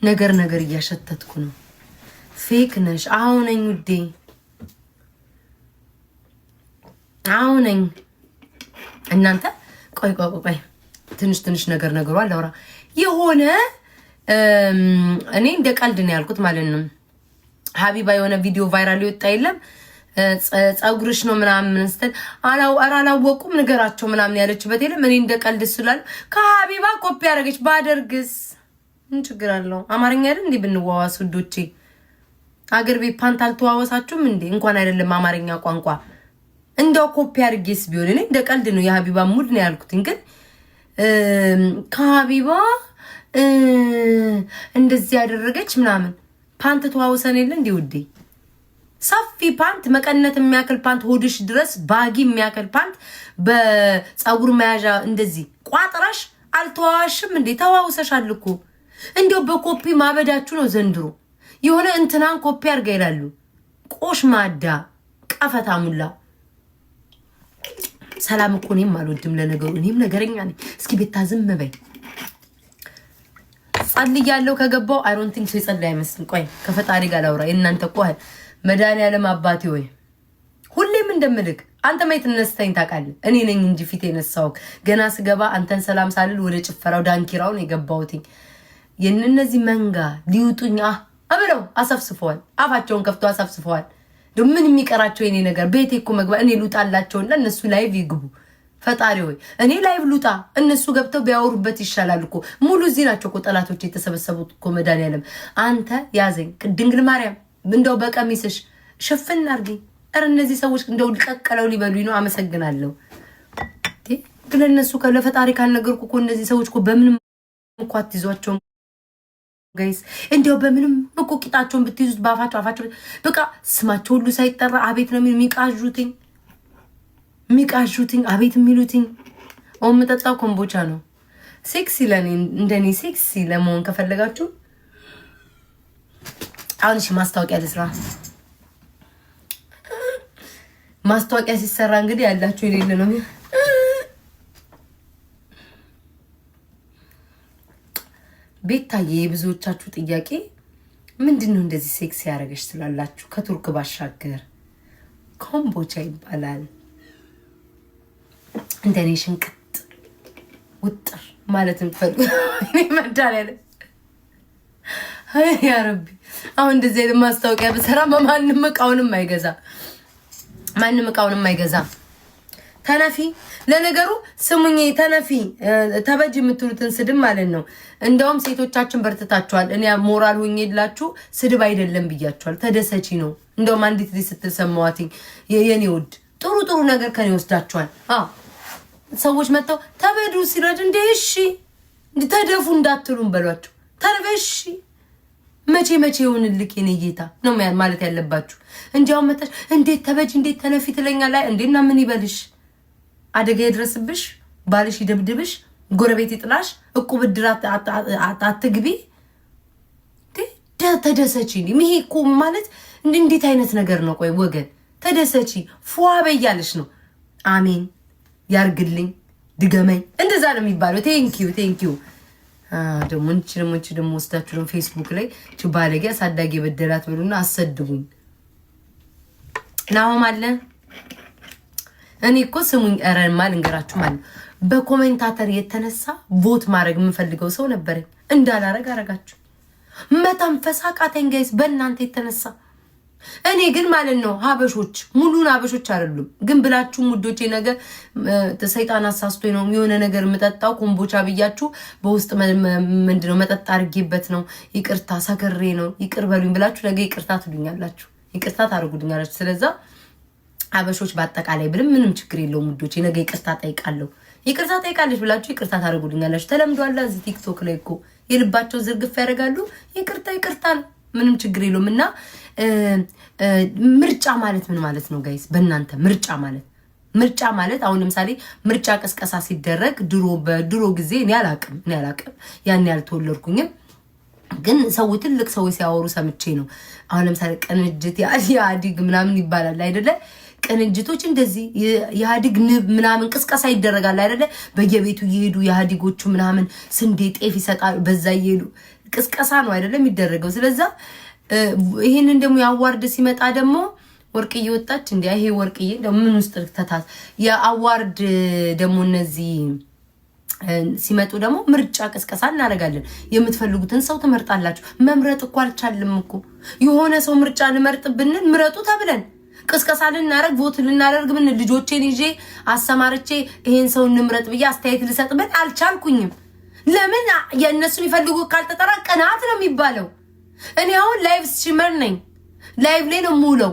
ነገር ነገር እያሸተትኩ ነው። Fake ነሽ። አሁን ነኝ ውዴ፣ አሁን ነኝ። እናንተ ቆይ ቆይ ቆይ፣ ትንሽ ትንሽ ነገር ነገሯ አላውራ የሆነ እኔ እንደ ቀልድ ነው ያልኩት ማለት ነው። ሀቢባ የሆነ ቪዲዮ viral ይወጣ የለም፣ ፀጉርሽ ነው ምናምን ስትል ኧረ አላወቁም ንገራቸው ምናምን ያለችበት የለም። እኔ እንደ ቀልድ ስላል ከሀቢባ ኮፒ ያደረገች ባደርግስ ምን ችግር አለው? አማርኛ አይደል እንዴ ብንዋዋስ ውዶቼ? አገር ቤት ፓንት አልተዋወሳችሁም እንዴ? እንኳን አይደለም አማርኛ ቋንቋ እንደው ኮፒ አድርጌስ ቢሆን እኔ እንደ ቀልድ ነው የሀቢባ mood ነው ያልኩትኝ። ግን ከሀቢባ እንደዚህ ያደረገች ምናምን ፓንት ተዋውሰን የለ እንዴ ውዴ? ሰፊ ፓንት፣ መቀነት የሚያክል ፓንት፣ ሆድሽ ድረስ baggy የሚያክል ፓንት በፀጉር መያዣ እንደዚህ ቋጥረሽ አልተዋዋሽም እንዴ? ተዋውሰሻል እኮ። እንዲያው በኮፒ ማበዳችሁ ነው ዘንድሮ። የሆነ እንትናን ኮፒ አድርጋ ይላሉ። ቆሽ ማዳ ቀፈታ ሙላ። ሰላም እኮ እኔም አልወድም። ለነገሩ እኔም ነገረኛ ነኝ። እስኪ ቤታ ዝም በይ። ጸልያለሁ ከገባው I don't think ሰው የጸለይ አይመስልም። ቆይ ከፈጣሪ ጋር ላውራ። የእናንተ እኮ መድኃኒዓለም አባቴ ወይ ሁሌም እንደምልክ አንተ ማየት ነስተኝ ታውቃለህ። እኔ ነኝ እንጂ ፊት የነሳው ገና ስገባ አንተን ሰላም ሳልል ወደ ጭፈራው ዳንኪራውን የገባሁትኝ። የእነዚህ መንጋ ሊውጡኝ ብለው አሰፍስፈዋል። አፋቸውን ከፍተው አሰፍስፈዋል። ምን የሚቀራቸው የኔ ነገር ቤቴ እኮ መግባት እኔ ልውጣላቸውና እነሱ live ይግቡ። ፈጣሪ ሆይ እኔ live ልውጣ፣ እነሱ ገብተው ቢያወሩበት ይሻላል እኮ። ሙሉ እዚህ ናቸው እኮ ጠላቶች የተሰበሰቡት እኮ። መድኃኒዓለም አንተ ያዘኝ፣ ድንግል ማርያም እንደው በቀሚስሽ ሽፍን አድርጊኝ። ኧረ እነዚህ ሰዎች እንደው ቀቀለው ሊበሉኝ ነው። አመሰግናለሁ። ግን ለእነሱ ለፈጣሪ ካልነገርኩ እኮ እነዚህ ሰዎች እኮ በምንም እኮ አትይዟቸውም guys። እንዲያው በምንም እኮ ቂጣቸውን ብትይዙት በአፋቸው አፋቸው በቃ ስማቸው ሁሉ ሳይጠራ አቤት ነው የሚቃዡትኝ የሚቃዡትኝ አቤት የሚሉትኝ። አሁን የምጠጣው ኮምቦቻ ነው። ሴክሲ ለኔ እንደኔ ሴክሲ ለመሆን ከፈለጋችሁ አሁን እሺ ማስታወቂያ ልስራ። ማስታወቂያ ሲሰራ እንግዲህ ያላችሁ የሌለ ነው። ቤታዬ የብዙዎቻችሁ ጥያቄ ምንድን ነው እንደዚህ ሴክሲ ያደረገች ስላላችሁ ከቱርክ ባሻገር ኮምቦቻ ይባላል። እንደኔ ሽንቅጥ ውጥር ማለት የምትፈልጉ መድኃኒዓለም ያ ረቢ፣ አሁን እንደዚህ አይነት ማስታወቂያ ብሰራ ማንም እቃውንም አይገዛ፣ ማንም እቃውንም አይገዛ። ተነፊ ለነገሩ ስሙኝ፣ ተነፊ ተበጅ የምትሉትን ስድብ ማለት ነው። እንደውም ሴቶቻችን በርትታችኋል። እኔ ሞራል ሆኜላችሁ ስድብ አይደለም ብያችኋል። ተደሰቺ ነው። እንደውም አንዲት ልጅ ስትል ሰማዋትኝ። የኔ ውድ ጥሩ ጥሩ ነገር ከኔ ወስዳችኋል። አዎ ሰዎች መጥተው ተበዱ ሲረድ እንደ እሺ ተደፉ እንዳትሉም በሏቸው። ተርበሺ መቼ መቼ ይሁንልክ የኔ ጌታ ነው ማለት ያለባችሁ። እንዲያው መጣሽ እንዴት ተበጅ እንዴት ተነፊ ትለኛለህ እንዴና ምን ይበልሽ? አደጋ ይድረስብሽ፣ ባልሽ ይደብድብሽ፣ ጎረቤት ይጥላሽ፣ እቁብ ብድር አትግቢ፣ ተደሰቺ። ይሄ እኮ ማለት እንዴት አይነት ነገር ነው? ቆይ ወገን ተደሰቺ፣ ፏ በያለሽ ነው። አሜን ያርግልኝ፣ ድገመኝ፣ እንደዛ ነው የሚባለው። Thank you, thank you። ደግሞ እንቺ ደግሞ እንቺ ደግሞ ወስዳችሁ ደግሞ ፌስቡክ ላይ ቺ ባለጌ አሳዳጊ የበደላት ብሉና አሰድቡኝ። ናሆም አለ። እኔ እኮ ስሙኝ፣ ኧረ ልንገራችሁ ማለት ነው በ commentator የተነሳ vote ማድረግ የምፈልገው ሰው ነበረኝ። እንዳላረግ አረጋችሁ። መተንፈስ አቃተኝ guys፣ በእናንተ የተነሳ። እኔ ግን ማለት ነው ሀበሾች ሙሉን ሀበሾች አይደሉም ግን ብላችሁ ውዶቼ፣ ነገ ሰይጣን አሳስቶኝ ነው የሆነ ነገር የምጠጣው ኮምቦቻ ብያችሁ በውስጥ ምንድነው መጠጥ አድርጌበት ነው፣ ይቅርታ ሰክሬ ነው ይቅር በሉኝ ብላችሁ ነገ ይቅርታ ትሉኛላችሁ፣ ይቅርታ ታደርጉልኛላችሁ። ስለዛ ሀበሾች በአጠቃላይ ብልም ምንም ችግር የለውም ውዶቼ፣ ነገ ይቅርታ ጠይቃለሁ፣ ይቅርታ ጠይቃለች ብላችሁ ይቅርታ ታደርጉልኛላችሁ። ተለምዷላ እዚህ ቲክቶክ ላይ እኮ የልባቸው ዝርግፍ ያደርጋሉ። ይቅርታ ይቅርታ ነው። ምንም ችግር የለውም። እና ምርጫ ማለት ምን ማለት ነው guys? በእናንተ ምርጫ ማለት አሁን ለምሳሌ ምርጫ ቅስቀሳ ሲደረግ ድሮ በድሮ ጊዜ እኔ አላቅም ያን ያልተወለድኩኝም ግን ሰው ትልቅ ሰው ሲያወሩ ሰምቼ ነው። አሁን ለምሳሌ ቅንጅት ኢህአዲግ ምናምን ይባላል አይደለ? ቅንጅቶች እንደዚህ የኢህአዲግ ንብ ምናምን ቅስቀሳ ይደረጋል አይደለ? በየቤቱ እየሄዱ የኢህአዲጎቹ ምናምን ስንዴ ጤፍ ይሰጣሉ። በዛ እየሄዱ ቅስቀሳ ነው አይደለም የሚደረገው። ስለዛ ይህንን ደግሞ የ award ሲመጣ ደግሞ ወርቅዬ ወጣች እንዲ፣ ይሄ ወርቅዬ ደግሞ ምን ውስጥ ተታት የ award ደግሞ እነዚህ ሲመጡ ደግሞ ምርጫ ቅስቀሳ እናደርጋለን። የምትፈልጉትን ሰው ትመርጣላችሁ። መምረጥ እኮ አልቻልም እኮ። የሆነ ሰው ምርጫ ልመርጥ ብንል ምረጡ ተብለን፣ ቅስቀሳ ልናደርግ፣ vote ልናደርግ ብንል፣ ልጆቼን ይዤ አሰማርቼ ይሄን ሰው እንምረጥ ብዬ አስተያየት ልሰጥ ብል አልቻልኩኝም። ለምን? የእነሱ የሚፈልጉ ካልተጠራ ቅናት ነው የሚባለው። እኔ አሁን live streamer ነኝ። Live ላይ ነው የምውለው።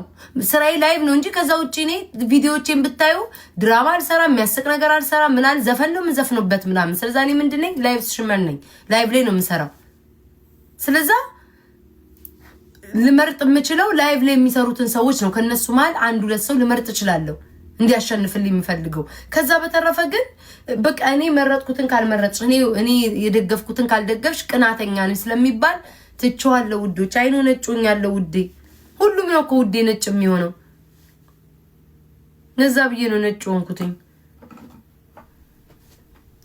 ስራዬ live ነው እንጂ ከዛ ውጭ እኔ ቪዲዮዎቼን ብታዩ ድራማ አልሰራም፣ የሚያስቅ ነገር አልሰራም፣ ምናምን ዘፈን ነው የምዘፍንበት ምናምን። ስለዛ እኔ ምንድን ነኝ? Live streamer ነኝ። Live ላይ ነው የምሰራው። ስለዛ ልመርጥ የምችለው live ላይ የሚሰሩትን ሰዎች ነው። ከነሱ መሀል አንድ ሁለት ሰው ልመርጥ እችላለሁ እንዲያሸንፍልኝ የምፈልገው። ከዛ በተረፈ ግን በቃ እኔ መረጥኩትን ካልመረጥሽ፣ እኔ የደገፍኩትን ካልደገፍሽ ቅናተኛ ነኝ ስለሚባል ትቼዋለሁ ውዶች። አይኑ ነጮኛለሁ ውዴ። ሁሉም ነው እኮ ውዴ ነጭ የሚሆነው። ለዛ ብዬ ነው ነጭ ሆንኩትኝ።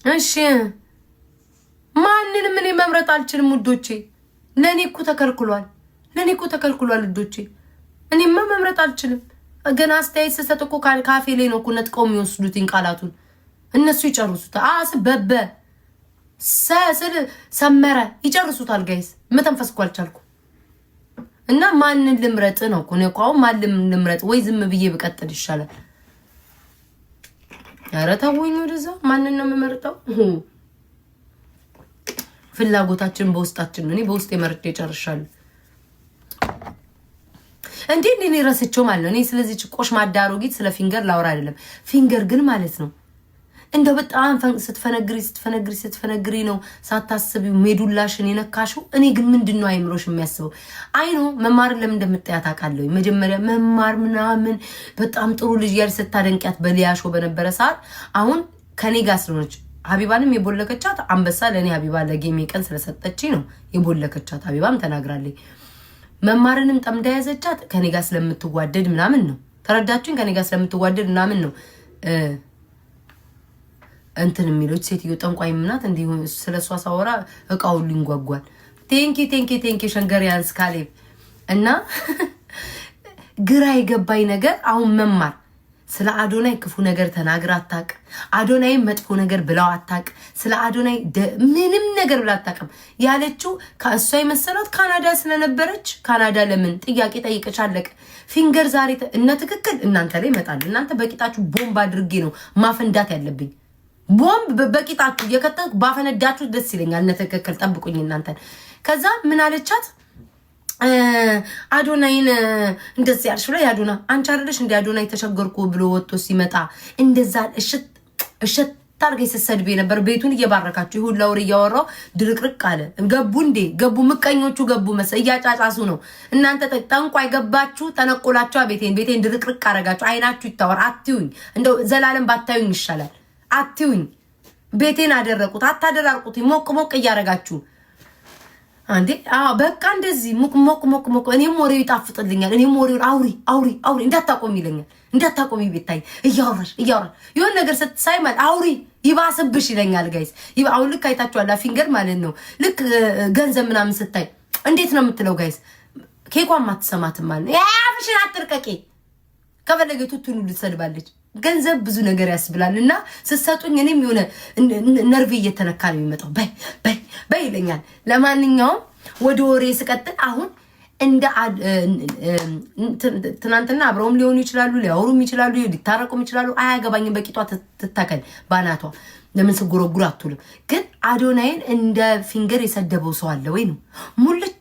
እሺ፣ ማንንም እኔ መምረጥ አልችልም ውዶቼ። ለእኔ እኮ ተከልክሏል። ለእኔ እኮ ተከልክሏል ውዶቼ። እኔማ መምረጥ አልችልም። ገና አስተያየት ስሰጥ እኮ ካፌ ላይ ነው እኮ ነጥቀው የሚወስዱትኝ ቃላቱን። እነሱ ይጨርሱታል። አስ በበ ስል ሰመረ ይጨርሱታል። Guys፣ መተንፈስ እኮ አልቻልኩ። እና ማንን ልምረጥ ነው እኮ። እኔ እኮ አሁን ማንን ልምረጥ? ወይ ዝም ብዬ ብቀጥል ይሻላል። ኧረ ተውኝ ወደዛ። ማንን ነው የምመርጠው? ፍላጎታችን በውስጣችን ነው። እኔ በውስጥ መርጬ ጨርሻለሁ። እንዴ እኔ ረስቸው ማለት ነው። እኔ ስለዚህ ቆሽ ማዳሮጊት ስለ ፊንገር ላውራ አይደለም። ፊንገር ግን ማለት ነው እንደው በጣም ስትፈነግሪ ስትፈነግሪ ስትፈነግሪ ነው ሳታስቢው ሜዱላሽን የነካሽው። እኔ ግን ምንድን ነው አይምሮሽ የሚያስበው? አይኖ መማርን ለምን እንደምጠያት አውቃለሁ። መጀመሪያ መማር ምናምን በጣም ጥሩ ልጅ ያል ስታደንቂያት በሊያሾ በነበረ ሰዓት፣ አሁን ከኔ ጋር ስለሆነች ሀቢባንም የቦለከቻት፣ አንበሳ ለእኔ ሀቢባ ለጌሜ ቀን ስለሰጠች ነው የቦለከቻት። ሀቢባም ተናግራለች። መማርንም ጠምዳ ያዘቻት ከኔ ጋር ስለምትዋደድ ምናምን ነው። ተረዳችሁኝ? ከኔ ጋር ስለምትዋደድ ምናምን ነው እንትን የሚሎች። ሴትዮ ጠንቋይ ምናት እንዲሁ ስለ እሷ ሳወራ እቃ ሁሉ ይንጓጓል። Thank you, thank you, thank you ሸንገሪያንስ ካሌብ። እና ግራ የገባኝ ነገር አሁን መማር ስለ አዶናይ ክፉ ነገር ተናግራ አታቅ። አዶናይም መጥፎ ነገር ብለው አታቅ። ስለ አዶናይ ምንም ነገር ብላ አታቅም። ያለችው ከእሷ የመሰላት ካናዳ ስለነበረች ካናዳ ለምን ጥያቄ ጠይቀች፣ አለቀ። ፊንገር ዛሬ እነ ትክክል እናንተ ላይ ይመጣል። እናንተ በቂጣችሁ ቦምብ አድርጌ ነው ማፈንዳት ያለብኝ። ቦምብ በቂጣችሁ እየከተትኩ ባፈነዳችሁ ደስ ይለኛል። እነ ትክክል ጠብቁኝ እናንተን። ከዛ ምን አለቻት? አዶናይን እንደዚህ ያልሽ ብላ፣ የአዶና አንቺ አይደለሽ እንደ አዶናይ ተቸገርኩ ብሎ ወጥቶ ሲመጣ እንደዛ እሽት እሽት አድርገሽ ስትሰድቢ ነበር። ቤቱን እየባረካችሁ ይሁን ለወሬ እያወራው ድርቅርቅ አለ። ገቡ እንዴ ገቡ፣ ምቀኞቹ ገቡ መሰ እያጫጫሱ ነው። እናንተ ጠንቋይ ገባችሁ፣ ጠነቆላችሁ። ቤቴን ቤቴን ድርቅርቅ አረጋችሁ። አይናችሁ ይታወር። አትዩኝ፣ እንደው ዘላለም ባታዩኝ ይሻላል። አትዩኝ። ቤቴን አደረቁት። አታደራርቁት። ሞቅ ሞቅ እያረጋችሁ አንዴ አዎ፣ በቃ እንደዚህ ሞቅ ሞቅ ሞቅ ሞቅ። እኔም ወሬው ይጣፍጥልኛል። እኔም ወሬውን አውሪ አውሪ አውሪ እንዳታቆሚ ይለኛል። እንዳታቆሚ ቤታይ፣ እያወራሽ እያወራሽ የሆነ ነገር ስትሳይ ማለት አውሪ ይባስብሽ ይለኛል። Guys፣ አሁን ልክ አይታችኋል። ፊንገር ማለት ነው። ልክ ገንዘብ ምናምን ስታይ እንዴት ነው የምትለው? Guys፣ ኬኳን ማትሰማትም ማለት ነው። አፍሽን አትርቀቂ። ከፈለገ ቱቱን ልትሰድባለች። ገንዘብ ብዙ ነገር ያስብላል። እና ስትሰጡኝ እኔም የሆነ ነርቬ እየተነካ ነው የሚመጣው። በይ በይ በይ ይለኛል። ለማንኛውም ወደ ወሬ ስቀጥል አሁን እንደ ትናንትና አብረውም ሊሆኑ ይችላሉ፣ ሊያወሩም ይችላሉ፣ ሊታረቁም ይችላሉ። አያገባኝም። በቂጧ ትተከል ባናቷ። ለምን ስጎረጉር አትውልም? ግን አዶናይን እንደ ፊንገር የሰደበው ሰው አለ ወይ ነው ሙልጭ።